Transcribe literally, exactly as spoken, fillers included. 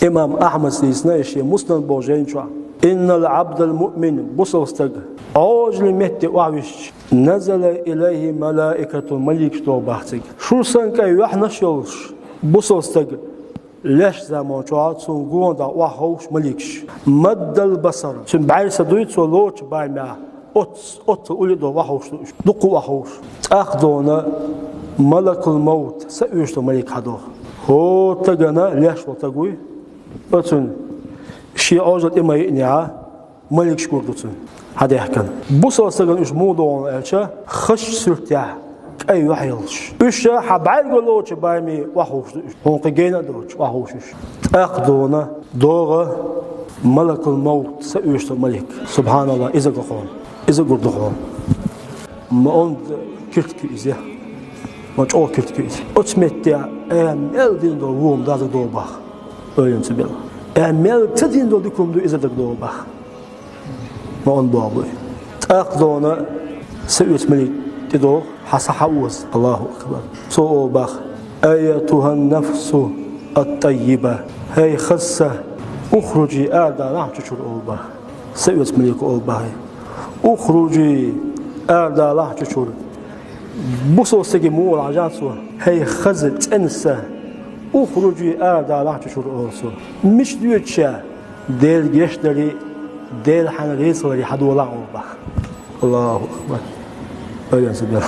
Имам Ахьмада дийцина шен Муснад боху жайна чохь: «Иннал абдал муъмин», бусалба стаг, Ӏожаллин метте охьависча, «назала илайхи малаикатун», маликаш догӀу боху цигахь. Шура санна кӀайн юьхьанаш йолуш, бусалба стаг леш заман чохь цунна гонах охьаховшу маликаш. «Маддал басар», цуьнан бӀаьрса дуй цо лоцу бамехь, оц-, оццул улле а догӀу охьаховшу ду уьш, дуккха а охьаховшу. ТӀаккха догӀу малакул маут, са оьшу долу малик хьадогӀу. ХӀора стагана, леш волу стаг вуй, оцунна шен Ӏожалла тӀе ма йиънехь, маликаш гур ду цунна, хьадаьхкина. Бусалба стагана уьш муха догӀу аьлча, хазачу суьртехь кӀайн юьхь йолуш. Уьш хьан бӀаьрго лоцучу бамехь охьаховшу ду уьш, хьуна кхин гена а доцуш, охьаховшу уьш. ТӀаккха догӀу, догӀу малакул маут, са оьшу долу малик. СубхьаналлахӀ, иза а гур хьуна. Иза а гур ду хьуна. Ма онда киртиг ю иза. Ма чӀогӀа киртиг ю иза. Оцу метте а мел дина долу вон даза догӀу боху. Ойла ца бела. Э, мел ца дина долу дика хӀума ду иза дага догӀу боху. Ма онда боху буй. ТӀаккха догӀу, са оьцу малик тӀедогӀу, хьан са хьаоза. АллахӀу акбар. Цо олу боху: «Айятухьан нафсу ат-таййиба». ХӀей хаза са, ухружи, арадалахь чу чуьра, олу боху. Са оьцу малико олу боху: «Ухружи, арадалахь чу чуьра». Бусалба стаге муха олу хьажахьа цо: «ХӀей хаза, цӀена са, ухружи, арадалахь чу чуьра», олу цо. Мича доьду ша? Делан гечдаре, Дела хьайна реза хиларе хьадолахь, олу боху. АллахӀу акбар. Ойла ца бела.